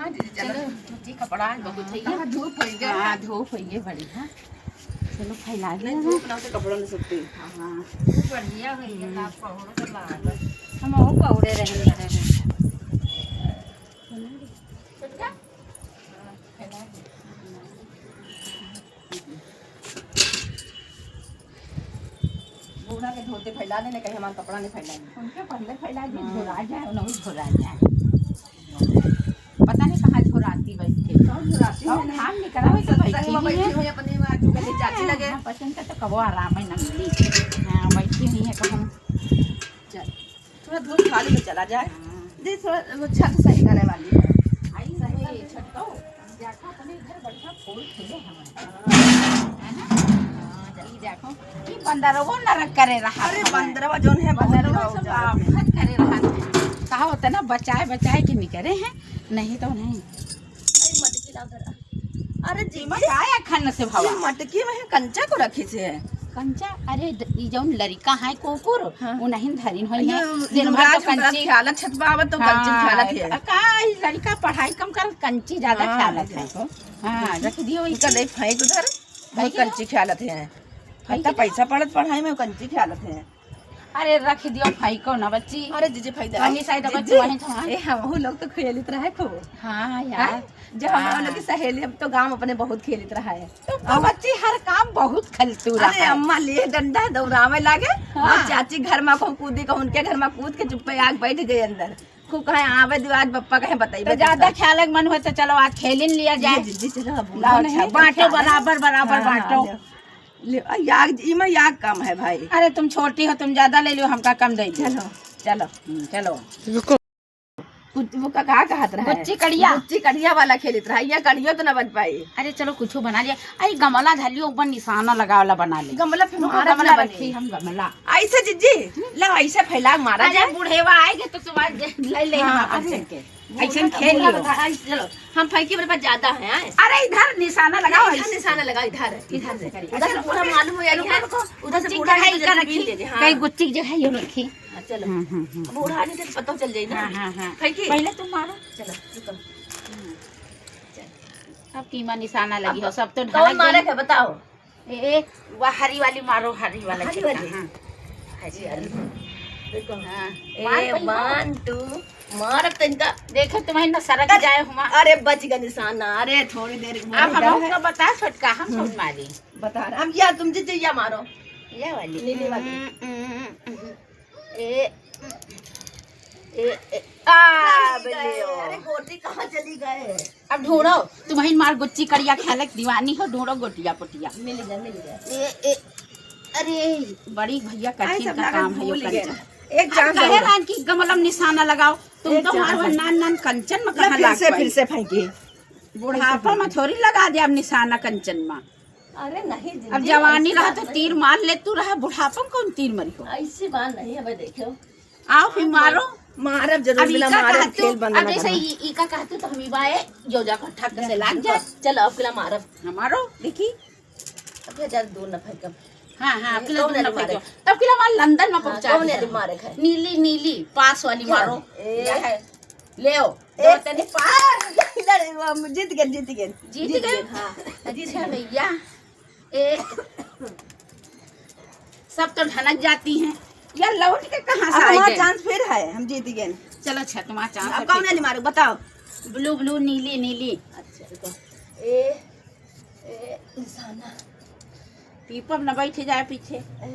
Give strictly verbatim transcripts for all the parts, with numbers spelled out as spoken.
हाँ, दीदी, चलो। चलो, धोती कपड़ा बहुत है। हाँ, धूप होइगे। हाँ, धूप होइगे बड़ी, हाँ। चलो, फैला नहीं, दिया। धूप ना तो कपड़ा नहीं सूखते। हाँ, हाँ। खूब बढ़िया होइगे, हम्म। आप पहुड़ो तो लागल। हम अहू पहुड़े रहे, रहे। छोटका? हाँ, फैला दिया। बूढ़ा के धोती फैला देने, कहीं हमार कपड़ा नहीं फैला दे। उनके पहले फैला दे, हाँ। झोरा जाए, उन्हें झोरा जाए। पता नहीं कहाँ झोराती बैठी है। कहाँ झोराती है और ना? धान निकला और हुई तो सत्संग बैठी में हुई बैठी है। हुई अपने में, आज कल चाची हाँ, लगे। हाँ, पसंद का तो कबो आराम ही ना मिली। हाँ, बैठी हुई है कहूँ। चल। थोड़ा धूल खाली में चला जाए। हाँ। दे, थोड़ा वो छत सही करे वाली है। आई सही, छटकाओ। देखो, अपने घर बढ़िया फूल खिले हमारे। हाँ। है ना? हाँ, ई देखो, ई बंदरवो नरक करे रहा अरे, हमारे। बंदरवा जौन है, बहुत बंदरवा हो सब जाता है। आफत करे रहा है। कहा होता ना, बचाए, बचाए के निकरे हैं, नहीं तो नहीं। अरे, मटकी लाओ जरा। अरे, जीजी, एमा का है खन्न से भवा? ये मटकी में है, कंचा को रखी से है। कंचा? अरे, द-, ई जौन लरिका है कुकुर, हाँ। उ नहीं धरिन होई है। ये दिन भर युवराज तो हमरा कंची। ख्यालत छत पे आवत तो कंची हाँ, ख्यालत है। का, का ई लरिका पढ़ाई कम कर, कंची ज्यादा हाँ, ख्यालत है। देखो। हाँ, रख दियो इनका इसे। ले फेंक उधर, बहुत फेंक दो। कंची ख्यालत है। फेंक इतना दो। पैसा पड़त पढ़ाई में, कंची ख्यालत है। अरे रख दियो, फेंको ना बच्ची। अरे जीजी, फेंक दे। वही साइड जीजी, बच्ची, वही था। ए, हमहू लोग तो खेलित रहे खूब। हाँ यार। हैं? जब हम हाँ। लोग की सहेली, हम तो गाँव अपने बहुत खेलित रहा है। तो अब बच्ची हर काम बहुत खेलतू रहा अरे है। अम्मा लिए डंडा दौड़ावे लागे, हाँ। और चाची घर में कहूँ कूदी, कहूँ उनके घर में कूद के चुप्पे आके बैठ गए अंदर। खूब कहे आवे दियो, आज पप्पा कहे बताई तो बच्ची ज्यादा का। ख्याल मन हो तो चलो आज खेलिन लिया जाए। ये जीजी, चलो अब लाओ, नहीं, अच्छा, तो बांटो, ख्याल है। बराबर, बराबर हाँ, बांटो। ले। ले, आ, याग, इमा याग कम है भाई। अरे तुम छोटी हो, तुम ज्यादा ले लो, हमका कम दे दो। चलो। चलो, हम्म, चलो। रुको। कुछ वो का, का कहत रहा है? गुच्ची कड़िया। गुच्ची कड़िया वाला खेलित रहा, या कड़ियो तो ना बन पाई। अरे चलो कुछ बना लिया। अरे गमला धर लियो, ऊपर निशाना लगावला बना ले। गमला फिर वो मारत गमला ना रखी बने। हम गमला। ऐसे जीजी, हम्म। ला ऐसे फैला मारा अरे जाए। बुढ़ेवा आएगे तो सुबह ले ले हाँ, हम अपन अरे। चल के। ऐसे बूढ़ा तो खेल बूढ़ा लियो। बता, आई, चलो, हम फेंकी, मेरे पास ज्यादा है, आए। अरे, इधर निशाना लगाओ, नहीं, इधर ऐसे। निशाना लगाओ, इधर, इधर से करिए। उधर से अच्छा, बूढ़ा रुको, मालूम हो जाएगी, रुको, हाँ। रुको। उधर से गुच्ची बूढ़ा का ही निशाना रखी, बीन दे दे, हाँ। कई गुच्ची जो है, ये रखी। हाँ, चलो। हम्म, हम्म, हम्म। अब बूढ़ा नहीं तो पता चल जाई ना। हाँ, हाँ, हाँ। फेंकी। पहले तुम मारो। चलो, रुको। हम्म। चलो। अब कीमा निशाना लगी अब हो, सब तो कौन ढाल मारे गई। है, बताओ? ए, ए, वह हरी वाली मारो, हरी वाला हरी खेलना, वाली? हाँ। हरी वाली। देखो। हाँ। ए, मार पहले। One, two, मार अब तनिका। देखो, तुम्हारी ना सरक अरे, जाए हुआ। अरे, बच गया निशाना। अरे, थोड़ी देर में अब हम इधर है। आपको बता, छोटका, हम हम्म। सब मारी। बता रहे। हम या, तुम जीजी या मारो। ये वाली। नीली वाली। हम्म, हम्म, हम्म। ए, ए, ए, आ, चली गए। बलियो। अरे, गोटी कहाँ चली गए? अब ढूंढो, तुम्हें मार गुच्ची कड़िया खेलक दीवानी हो, ढूंढो गोटिया पोटिया। मिल गया, मिल गया। ए, ए, अरे, बड़ी भैया आई कठिन सब का लागत काम है यो भूल गए। कंचन। एक अब चांस कहे और। रहन कि गमला में निशाना लगाओ, तुम एक तो चांस मारो और। नान नान कंचन में ला, कहाँ फिर लाग से, पाई? फिर से फेंकी। बुढ़ापा में थोड़ी लगा दे अब निशाना कंचन में। अरे नहीं अब जीजी, जवानी ऐसी रहा बात तो नहीं। तीर मार ले तू रहा, बुढ़ापा में कौन तीर मरी हो? ऐसी बात नहीं है, भाई देखो। आओ फिर हाँ, मारो। मारब जरूर, अब बिना इका मारे कहतू, खेल बंद अब ना जैसे करना। ई, इका कहतू तो हम ई बाए, जो जा कर ठक से लाग जा। चलो, अब किला मारब। हमारो, देखी। अब ये ज्यादा दूर ना फेंकब। हाँ, हाँ, अब किला कौन दूर ना आदमी मारे? फेंको। तब किला मार लंदन में हाँ, पहुंचा कौन दिया। आदमी मारे खाए? नीली, नीली, पास वाली क्या? मारो। ए। या है। ले आओ। ए, दो तनी ए, पास। इधर, वो हम जीत गए, जीत गए। जीत जीत गए? गए, हाँ। जीत गए भैया। ए, सब तो ढनक जाती हैं। यार, लौट के कहाँ से अब आए हमारा गए? चांस फिर है, हम जीत गए। चलो, अच्छा, तुम्हारा चांस अब है, कौन ठीक वाली है। मारो, बताओ। ब्लू, ब्लू, नीली, नीली। अच्छा, रुको। ए, ए, निशाना। पीपल न बैठ जाए पीछे। ए।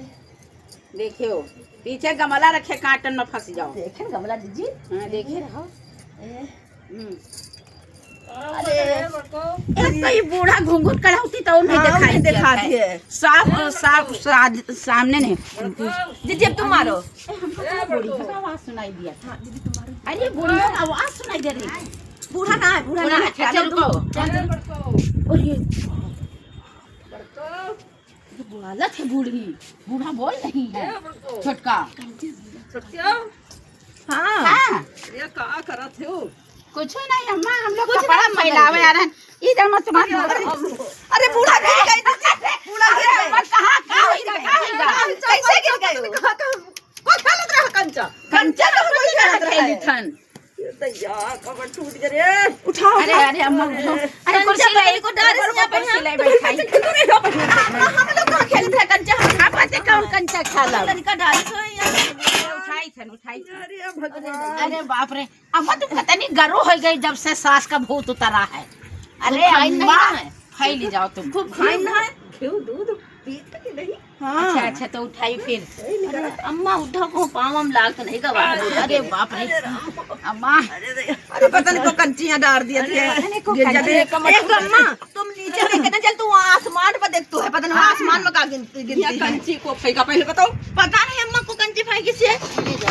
देखियो, पीछे गमला रखे, कांटन में फंस जाओ। देखे न गमला, जीजी। हाँ, देखे रहो। ए। हम्म। अरे, ए, तो ये बूढ़ा घुंघुट कढ़ौती तो उन्हें हाँ, दिखाई उन्हें दिया दिखाती है। है। साफ, साफ, साफ, सामने नहीं। जीजी, अब तुम मारो। ए, हमको ए, बूढ़ी बड़को। का आवाज सुनाई दिया था। हाँ, जीजी, तुम मारो। अरे, बूढ़ी का आवाज सुनाई दे रही है। बूढ़ा ना है, बूढ़ा बूढ़ा ना है, है, चल, चल, रुको। चल, चल। अरे, बड़को। ये बोलत है बूढ़ी, बूढ़ा बोल रही है। ए, बड़को। छोटका। छोटका। हाँ। हाँ। ये का करत हो? कुछ नहीं अम्मा, हम लोग कुछ कपड़ा नहीं, फैलावे आ रहे हैं। इधर मत, मत, मत। अरे, अरे बूढ़ा गिर गई, बूढ़ा गिर गई। अरे अम्मा, कहाँ, कहाँ गिर गई? कहाँ गिर गई? कैसे गिर गई? कहाँ, कहाँ, कौन खेलत रहा कंचा? कंचा तो कोई खेलत रहा है। थन। दैया, कमर टूट गए रे। उठाओ, अरे, उठाओ। अरे, अम्मा, उठाओ। अरे, अरे, कुर्सी लाई, को डाल, ऊपर, यहाँ पर, कुर्सी लाई, बैठाई। अरे, हम लोग कहाँ खेलत है कंचा? हम खाते कौन कंचा खेलब? तनिका डाल, सो यहाँ। उठाई थन, उठाई थन। अरे, भगवान। अरे, बाप रे। अम्मा, तू पता नहीं, गरो हो गई जब से सास का भूत उतरा है। अरे, अम्मा, फैली जाओ तुम। खूब खाइन है। घी, दूध, पीत के नहीं। हाँ। अच्छा, अच्छा, तो उठाई फिर। अरे, अम्मा, उठो को पाँव हम लाग तो नहीं गवा। अरे, बाप रे। अम्मा। अरे, पता नहीं को कंचियाँ डार दिया थे। पता नहीं को गिर जाते। कंचियाँ। एक अम्मा, तुम नीचे देखे ना, चल तू आसमान पर देख, तू है, पता नहीं आसमान में का गिनती, गिनती है। कंची को फेंका, पहले बताओ। पता नहीं अम्मा को कंची फेंकी से।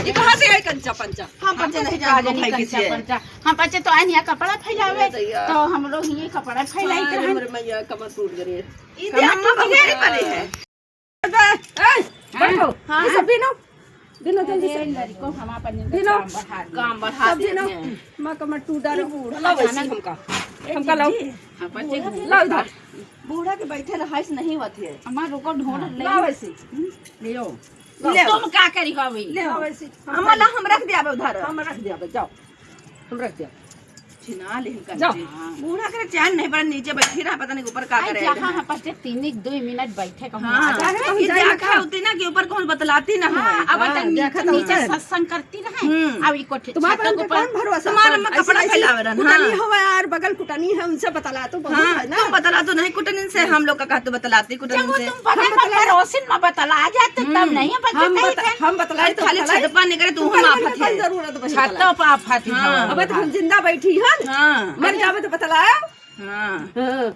ये कहाँ से आई कंचा पंचा? हम पंचा नहीं जानते भाई किसी है। हम पंचा तो आए यहाँ कपड़ा फैलावे, तो हम लोग ये कपड़ा फैलाई के रहन। अरे मैया, कमर टूट गई है। ये अम्मा बगैर करे है। ए, बैठो। हाँ। ये सब बीनो। बीनो जल्दी से। लड़को, हम अपन इनका बीनो। काम बढ़ा दे। काम बढ़ा दे। सब बीनो। माँ कमर टूट डालो। लाओ वैसे हमका। हमका लाओ। हाँ, बच्चे लाओ इधर। बूढ़ा के बैठे रहाइश नहीं होती है। अम्मा रुको, ढूंढ ले। लाओ वैसे। ले आओ। ले। तुम का करी हो अभी? ले आओ वैसे। अम्मा ला, हम रख दिया उधर। हम रख दिया, जाओ। हम रख दिया। छिना ले इनका जाओ। नीचे। बूढ़ा के चैन नहीं पड़ा, नीचे बैठी रहा, पता नहीं ऊपर का करे। जहाँ पर से तीन एक दो मिनट बैठे कहूँ। हाँ, ये देखा होती ना कि ऊपर कौन बतलाती ना हो। अब नीचे सत्संग करती रहे। अब ये कोठे तुम्हारे पर कौन भरोसा? तुम्हारे में कपड़ा फैलावे रहन। कुटनी हवा यार, बगल कुटनी है, उनसे बतला तो बहुत है ना। तुम बतला तो नहीं कुटनी से, हम लोग का कहते बतलाती कुटनी से। तुम पता परोसिन में बतला जाते, तब नहीं बतलाते। हम बतलाए तो खाली छत पर निकले, तू हम आफत है। जरूरत छत पर आफत है। अब तो हम जिंदा बैठी है। हाँ। मर जावे तो बतलाया। हाँ। हाँ।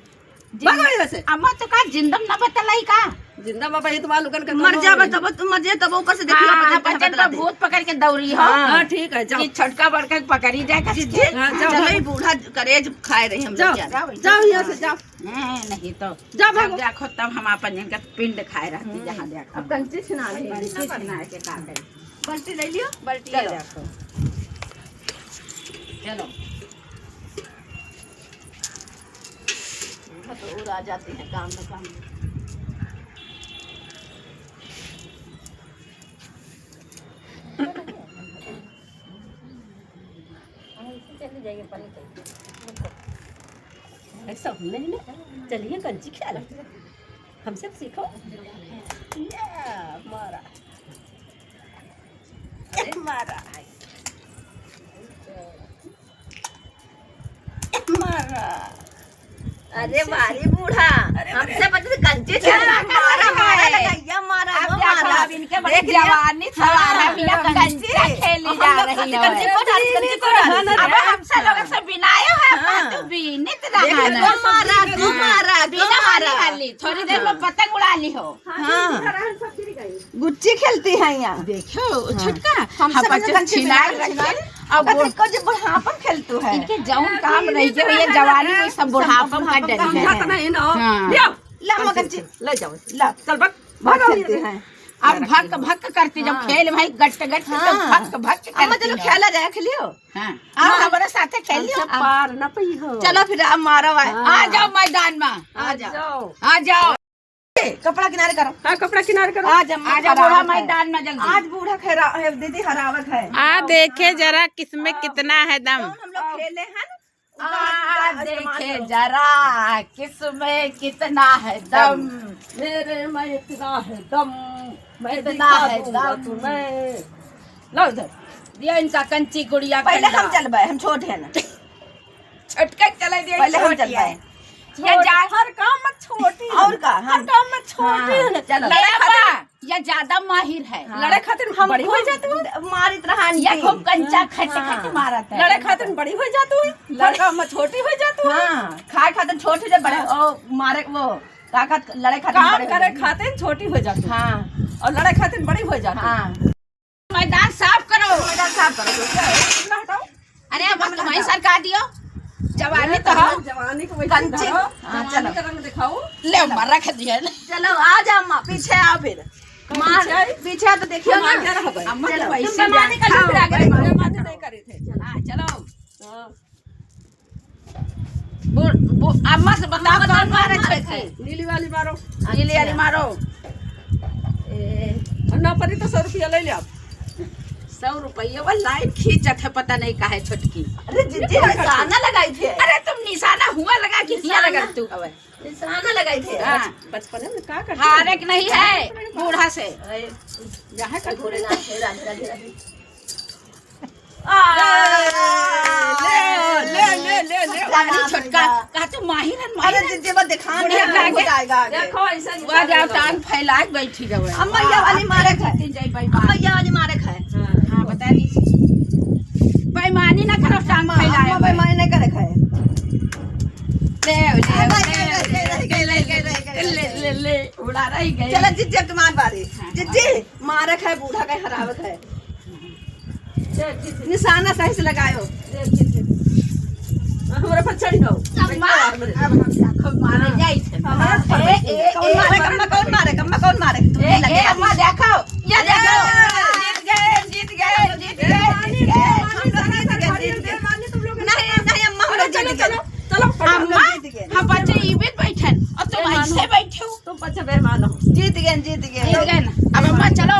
भागो यहाँ से। अम्मा तो का जिंदम ना बतलाई का? जिंदम अब ये तुम्हारे लोगन के मर जावे तब तुम मर जाए, तब ऊपर से देखिए, हाँ, बचन पर भूत पकड़ के दौड़ी हो। हाँ, ठीक है, जाओ। कि छोटका बड़का पकड़ी जाए का। हाँ, जाओ, चलो, भागो। ये बूढ़ा करेज खाए रही हम लोग। जाओ, जाओ यहाँ से, जाओ। नहीं, नहीं तो जाओ, भागो। देखो, तब हम अपन इनका पिंड खाए रहती, जहाँ देखो। अब कंची छिना ले, कंची छिना के का करी? बाल्टी ले लियो, बाल्टी चलो। चलो। तो और आ जाते हैं काम में काम। ऐसा हमने नहीं ना। चलिए कंची ख्याल हमसे सीखो। या मारा। अरे मारा। अरे बारी बूढ़ा, अरे हमसे बच्चे कंची खेलना, मारा, मारा, लगैया मारा, अब वो देखो, मारा। अब इनके बड़ी देख लिया? जवानी सवार है, हाँ, बिना कंची कंची खेली जा रही है। कंची को डाल, कंची को डाल। अब हमसे लोग से बिनायो है, हाँ। तू बीनित रहा देख ना। लो, मारा, तू मारा, तू बिना मारा। हाली हाली, थोड़ी देर में पतंग उड़ा ली हो। हाँ। गुच्ची खेलती है यहाँ। देखो, हाँ। छोटका, हमसे हम बच्चे बच्चे छिनार छिनार रखे। अब अब वो इनको जो बुढ़ापा खेलतू है। इनके जौन काम रह गए, ये जवानी में सब बुढ़ापा में कर डरी है। समझत नहीं ना। हाँ। लियो। ला, मगर जी। ले जाओ। ला। चल, बक, भागो खेलते हैं। अब भक भक करती जब हाँ। खेल भाई गट गट तब हाँ। भक भक अम्मा, करती चलो है। खेला जाए, खेलियो। हाँ। आओ, हाँ। हमारे साथे खेलियो। हमसे पार न पई हो। चलो फिर, अब मारो भाई। हाँ। आ जाओ मैदान में। आ जाओ। आ जाओ। कपड़ा किनारे करो। हाँ, कपड़ा किनारे करो। आ जा, आ जा, बूढ़ा मैदान में जल्दी। आज बूढ़ा खेरा-, दीदी हरावत है। आ देखे जरा किसमें कितना है दम। हम लोग खेले हैं ना, आ देखे जरा किसमें कितना है दम। मेरे में इतना है दम, मैं कितना दिखा है दूंगा दम। तुम्हें। लो इधर। दिया इनका कंची गुड़िया पहले हम चलबे, हम छोट हैं ना। छोटका चला दिया, पहले हम चलबे। ये जा- हर काम में छोटी है। और का, हाँ। हर काम में छोटी है ना। चलो। लड़े खातिर, या ज्यादा माहिर है। हाँ। लड़े खातिर हम बड़ी हो जाती है। मारित रहान या खूब कंचा खट खट मारत है। लड़े खातिर बड़ी हो जाती है, लड़े में छोटी हो जाती है। हाँ, खाए खातिर छोटी से बड़े, ओ, मारे वो, ताकत लड़े खातिर काम बड़े हो जाती है। करे खातिर छोटी हो जाती है। हाँ। और लड़े खातिर बड़ी हो जाती है। हाँ। मैदान साफ करो। मैदान साफ करो, तो क्या है? इतना हटाओ। अरे, अब तुम्हारी सरकार दियो। जवानी तो हो। जवानी को वैसे कंची। धरो। हाँ, जवानी चलो। का रंग दिखाओ। ले, अम्मा, रख दिया। चलो, आ जा, अम्मा, पीछे आओ फिर। माँ, पीछे आई? पीछे आओ तो देखियो हम ना। आगे रह गए। अम्मा, चलो, वैसे तुम जमाने का जाओ। लुक रह गए। हमारे माथे नहीं करे थे। चलो। हाँ, चलो। हाँ। बो-, बो-, अम्मा से बताओ, अम्मा कौन मारे मारे थे? थे? नीली वाली मारो। नीली वाली अच्छा। मारो। ए, और ना परी तो सौ रुपया ले ले आप। सौ रुपया वो लाइन खींचत है, पता नहीं काहे छोटकी। अरे जीजी, निशाना लगाई थे। अरे तुम निशाना हुआ लगा कि हिया निशाना। लगा तू हवे? निशाना लगाई थे। हाँ। बच-, बचपन में का करते हारे थे? के नहीं है बूढ़ा से। अरे, जहाँ का भोलेनाथ है, राधे, राधे, राधे। आ, ले, ले, ले, ले, ले। अरे छोटका, का तू माहिर है, माहिर अरे है? जीजी, वो दिखान बुढ़िया है, का हो आगे। जाएगा आगे। देखो, ऐसा वो जाओ, टांग फैला के बैठी जाओ। अम्मा, ये वाली मारे खाए। तीन जाई भाई अम्मा, ये वाली मारे खाए। हाँ। हाँ, बता दी। बेईमानी ना करो, टांग अम्मा, फैलाए अम्मा, हुए। बेईमानी ना करे खाए। ले, ले, हाँ, ले, ले, ले, ले, ले, ले, ले, ले, ले, ले, उड़ा रही गई। चलो जीजी, अब तुम्हारी बारी। हाँ। जीजी, मारे खाए, बूढ़ा के हरावे खाए। निशाना सही से लगायो। हमरा पर चढ़ जाओ। अम्मा, अब हम देखो, मारे जाई थे। हमरा पर ए, ए, कौन ए, मारे, अम्मा, कौन मारे, अम्मा, कौन मारे? तू ए, लगे ए, अम्मा, देखो, ये देखो। ए, जीत गए, जीत गए, जीत गए, जीत गए। हम लोग जीत गए, जीत गए। नहीं, नहीं, अम्मा, हम लोग जीत गए। चलो, चलो, हम लोग अम्मा, जीत गए। हम बच्चे इबे बैठन, और तुम ऐसे बैठे हो। तुम बच्चे बेईमान हो। जीत गए, जीत गए। जीत गए ना। अब अम्मा चलो,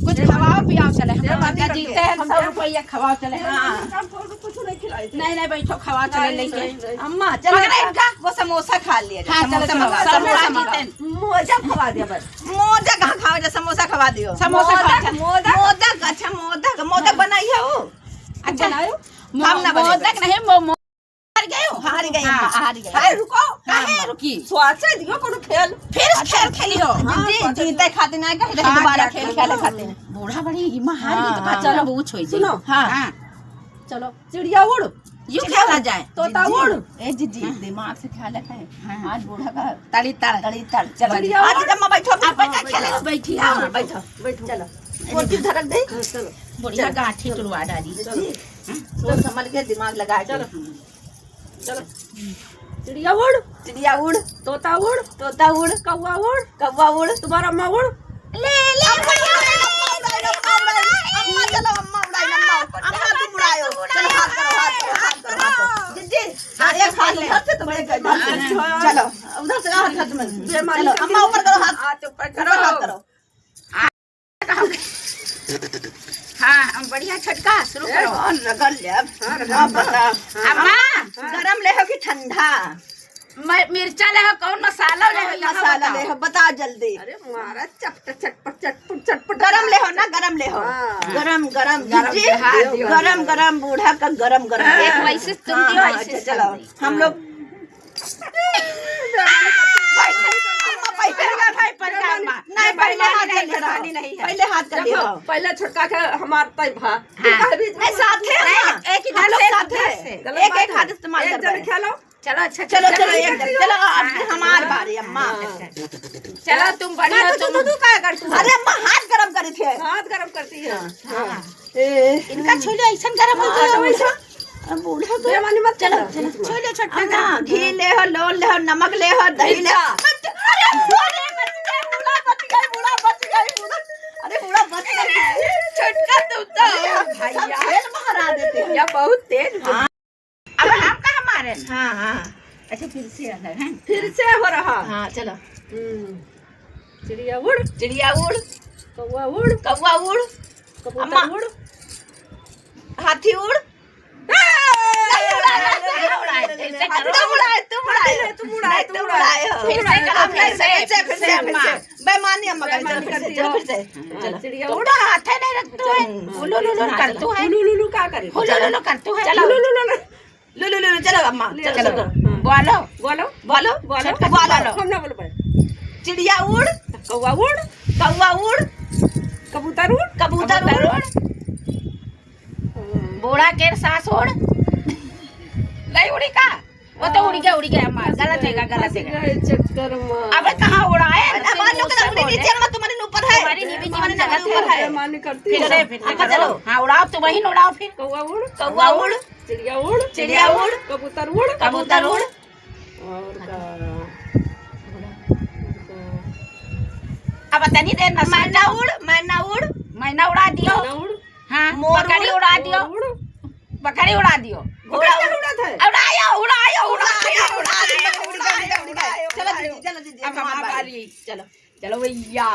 कुछ खवाओ पियाओ चले। हम बेईमानी लोग जीते हैं, करके। सौ रुपया खवाओ चले। हाँ। हम कुछ नहीं खिलाई थे। नहीं, नहीं, बैठो, खवाओ चले नहीं, लेके। नहीं, नहीं। अम्मा, चलो पकड़े ना। इनका। वो समोसा खा लिया जाए। हाँ, चलो, समोसा चलो, मंगाओ, समोसा समोसा मंगाओ। खाते हैं। मोजा खवा दिया बस। मोजा कहाँ खाओ जा, समोसा खवा दियो। समोसा मोदक, खा। मोदक। मोदक, अच्छा, मोदक, मोदक हाँ। बनाई है वो। अच्छा। बनायो? हम ना मो-, बनाए। मोदक नहीं, मो-, मो-, हार गए हो? हार गए, हाँ। अम्मा, हार गए। अरे रुको, हाँ, काहे अम्मा। रुकी? सोचे दियो कोनो खेल। फिर अच्छा, खेल खेली हो? हाँ, जीते खातिर ना कहे, हाँ, दोबारा खेल खेले खातिर। बूढ़ा बड़ी इमा हार गई तो हाँ, पाछा हाँ। वो छोड़ दे। सुनो। हाँ। हाँ। चलो, चिड़िया उड़। यू चिड़िया खेला उड़। जाए। तोता जीजी। उड़। ए जीजी, हाँ। दिमाग से खेला है। हाँ। आज बूढ़ा का तड़ी तड़। तड़ी तड़। चलो। चिड़िया आज उड़। अम्मा बैठो। आप बैठा हाँ, खेले। बैठो। बैठी, हाँ, हाँ। बैठो, बैठो। चलो। कुर्सी धरक दे। हाँ, चलो। बुढ़िया चलो। गांठी तुड़वा डाली। चलो। जी। सोच समझ के दिमाग लगा के। चलो। चलो। चिड़िया उड़। चिड़िया उड़। तोता उड़। तोता उड़। कौआ उड़। कौआ उड़। तुम्हारा अम्मा उड़। ले, ले, अम्मा उड़ाई, अम्मा उड़ाई, अम्मा उड़ाई, अम्मा चलो, अम्मा उड़ाई, अम्मा, अम्मा तुम उड़ायो। चलो, हाथ करो, हाथ करो, हाथ करो, हाथ करो। जीजी, हाँ, एक हाथ उधर से, तुम एक हाथ से। चलो, उधर से हाथ, हाथ में। चलो, अम्मा ऊपर करो हाथ। हाथ ऊपर ऊपर हाथ करो। करो। हाँ, हम बढ़िया छोटका, शुरू ए, करो। हाँ, रगड़ ले अब। हाँ, रगड़। हाँ, बताओ। अम्मा, हाँ। गरम लेहो कि ठंडा? म-, मिर्चा लेहो, कौन मसाला लेहो, कौन यहाँ मसाला बताओ। लेहो, बताओ जल्दी। अरे, मारा चटपट, चटपट, चटपट, चटपट। गरम लेहो ना, गरम लेहो। हाँ। गरम, गरम, गरम जीजी, हाँ, दियो, गरम, दियो। गरम, बूढ़ा का गरम, गरम। एक वैसे तुम हाँ, दियो, हाँ, ऐसे अच्छा, सब चलो, दियो। हम लोग पहिले, पहिले, पहिले, पहिले, पहिले, पहिले हाथ कर लिया। पहिले हाथ कर लिया। देखो, पहिले छोटका के हमार तय भा। हाँ। नहीं, साथ है, नहीं, हाँ। एक ही हम लोग साथ है। गलत बात है। एक, एक हाथ इस्तेमाल कर रहे हैं। चलो, अच्छा, चलो, चलो, चलो, एक, चलो, अब हाँ, हमार हाँ। बारी, अम्मा। हाँ। चलो, तुम बढ़िया, हाँ, तो तुम तू, तू, तू का करती है? अरे, अम्मा, हाथ गरम करी थे। हाथ गरम करती है। हाँ। हाँ। ए। इनका छोले ऐसन गरम हो गया, हाँ, वैसा। अब बूढ़ा तो बेमानी मत चलो, करो। चलो, छोले छोटका ना, घी लेहो, लोन लेहो, नमक लेहो, दही लेहो। अरे, बूढ़ा बच गए, बूढ़ा बच गए, बूढ़ा। अरे, बूढ़ा बच गए। छोटका तुम तो। अरे, भैया। सब खेल में हरा देते हैं। या बहुत तेज। हाँ। अब हम कहाँ मारे? हाँ, हाँ। अच्छा, फिर से अलग, हैं? फिर से हो रहा। हाँ, चलो। हम्म। चिड़िया उड़। चिड़िया उड़। कौआ उड़। कौआ उड़। कबूतर अम्मा। उड़। हाथी उड़। ए! नहीं उड़ाए, नहीं उड़ाए, ऐसे करो। तुम उड़ाए, तुम उड़ाए। नहीं, तुम उड़ाए, नहीं, तुम तुम उड़ाए। उड़ाए हो। फिर से करो, अब फिर से, फिर से, फिर से, फिर से। बेमानी अम्मा का, बेमानी चलो, फिर से, करती चलो, हो। फिर से। चलो। चिड़िया उड़। उड़ा, हाथे नहीं रख तू है। चलो। उलू लुलू कर तू है। उलू लुलू का करे? उलू लुलू कर तू है। चलो। उलू लुलू ना। लुलू लुलू, चलो अम्मा, ले, चलो, चलो। चलो। हाँ। बोलो। बोलो। बोलो। बोलो। छोटका बोलो। बोलो। हम ना बोल पाए। चिड़िया उड़। कौआ उड़। कौआ उड़। कबूतर उड़। कबूतर कबूतर उड़। उड़। बूढ़ा के सास उड़। नहीं उड़ी का? वो तो उड़ गया, उड़ गया, अम्मा, गलत है, गलत है। फंस गए चक्कर में। अबे कहाँ उड़ाए? अरे, अम्मा, लोग तो अपनी नीचे, अम्मा, तुम्हारे ऊपर है। तुम्हारी नीचे तुम्हारे ऊपर है। बेमानी करती फिर हो। से, फिर से अम्मा, करो। चलो। हाँ, उड़ाओ, तुम वही उड़ाओ फिर। कौआ उड़। कौआ उड़। चिड़िया उड़। चिड़िया उड़। कबूतर उड़। कबूतर उड़। और का? अब तनी देर में मैना उड़, मैना उड़। मैना उड़ा दियो। मैना उड़। हाँ, मोर बकरी उड़, उड़ा दियो। मोर उड़। बकरी उड़ा दियो। बकरी उड़ा, उड़ा था? उड़ायो, उड़ायो, उड़ायो, उड़ायो, उड़ायो। चलो दीदी, चलो दीदी, अब हमार हमार बारी। बारी। चलो। चलो भैया।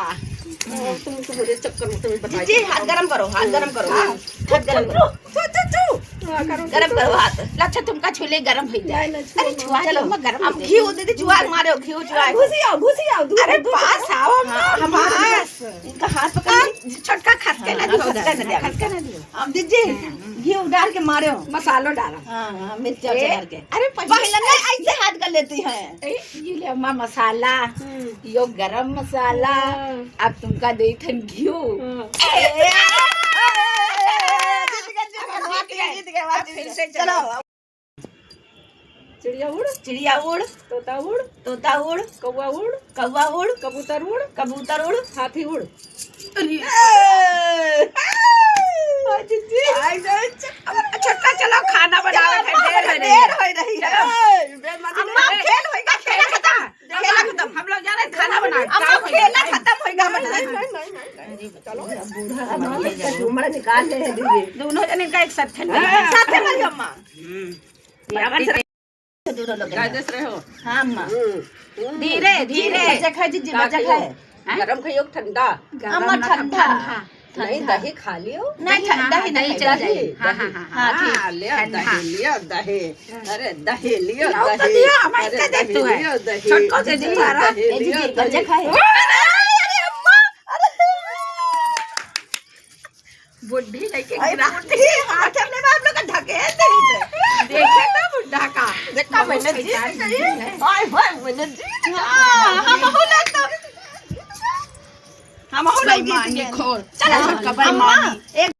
तुम, तुम मुझे चक्कर में तुम्हें बता जी, जी, हाथ गरम करो, हाथ गरम करो, हाँ, हाथ गरम करो। छू, छू, छू। हाँ, करो, गरम छू, करो छू। हाथ। अच्छा, तुमका छूले गरम हो जाए। नहीं, नहीं, छुआ अरे, मत। छुआ चलो, दो, मत गरम अब हो जाए। घी हो दीदी, छुआ मारो, घी हो छुआ। घुसी आओ, घुसी आओ, दूर, अरे, दूर, पास दूर। आओ, हाँ, पास। इनका हाथ पकड़ हाँ, ली। छोटका खसके हाँ, ना दियो, खसके ना दियो, खसके ना दियो। अब दीदी, हाँ। घी डाल के मारो। मसालो डालो। हाँ, हाँ, मिर्चा ए, डाल के। अरे, पहिले पहिले ना ऐसे हाथ कर लेती हैं। ए, ये ले अम्मा मसाला, हम्म। यो गरम मसाला, हाँ। अब तुमका देई थन घिउ। हाँ। ए, ए, ए, जीत गए, जीत गए, जीत गए, जीत गए, जीत गए। फिर से चलो। चलो। चिड़िया उड़, चिड़िया उड़, तोता उड़, तोता उड़, कौआ उड़, कौआ उड़, कबूतर उड़, कबूतर उड़, हाथी उड़। अरे। ए! आ, जीजी। आई गए, च-, अब छोटका चलो खाना बनावे के देर हो रही है। देर हो रही है। चलो। ए, बेमानी अम्मा, नहीं। खेल होइगा, खेल खत्म। खेल खत्म। हम लोग जा रहे हैं खाना बनाने। अम्मा, खेल खत्म होइगा, मतलब। नहीं, नहीं, नहीं, नहीं। चलो। बूढ़ा हमारे का झूमर निकाल ले है दीदी। दोनों जने का एक साथ खेल। हाँ। साथ में भाई अम्मा। हम्म। बराबर से दूर लोग। कायदे से रहो। हाँ, अम्मा। हम्म। धीरे, धीरे। बच्चा खाए, जीजी, का बच्चा खाइयो? खाए। हैं? गरम खाइयो, ठंडा? गरम अम्मा, ना, ठंडा। ठंडा। नहीं, ठंडा। दही खा लियो। नहीं, हाँ, ठंडा हाँ, ही दही नहीं चल खाइयो। जाए। हाँ, हाँ, हाँ, हाँ। हाँ, लियो ठंडा। दही, लियो दही। अरे, दही लियो, लियो तो दही। लियो, हम अरे, ऐसे दही देते हैं। लियो दही। छोटको दे दीजिए। दही ए, जीजी, लियो बच्चा दही। खाए। अरे, अरे, अम्मा, अरे। बुढ़ी लेके आई, गिरा। बुढ़ी हाथ में आप लोग का ढकेल दे रही थे। देखे तो बुढ़ा का। देखा मैंने जीत गई। आय हाय, मैंने जीत गई। हाँ, हम हो ना तो। हम हो ना जीत बेईमानी गए। खोर। चलो, हाँ, छोटका अम्मा, बेईमानी। एक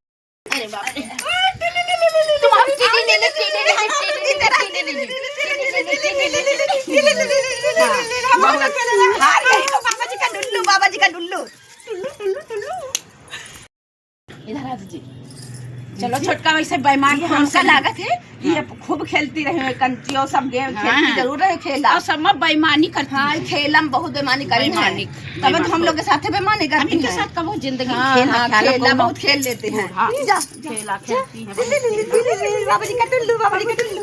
अरे बाप रे। तुम हम चीनी ले ले, चीनी ले ले, चीनी ले ले, चीनी ले ले। हाँ, हाँ, ये तो बाबा जी का डुल्लू, बाबा जी का डुल्लू। टुल्लू, टुल्लू, टुल्लू। इधर आ दीजिए। चलो, छोटका वैसे बेईमान ये हमका लागत है, ये हाँ। खूब खेलती रही है, कंची और सब गेम हाँ। खेलती जरूर रहे, खेला। और सब में बेईमानी करती हाँ, है। खेला में बहुत बेईमानी करी है। बेईमानी, तब तो हम बेईमान लोग के साथ बेईमानी हम करती इनके है। साथ कबो जिंदगी में हाँ, खेल ना हाँ, खेला, खेला बहुत बहुत खेल लेते हैं। हाँ। जा, जा, खेला जा। खेलती है। ले, ले, ले, ले, ले, ले, बाबा जी का टुल्लू, बाबा जी का टुल्लू।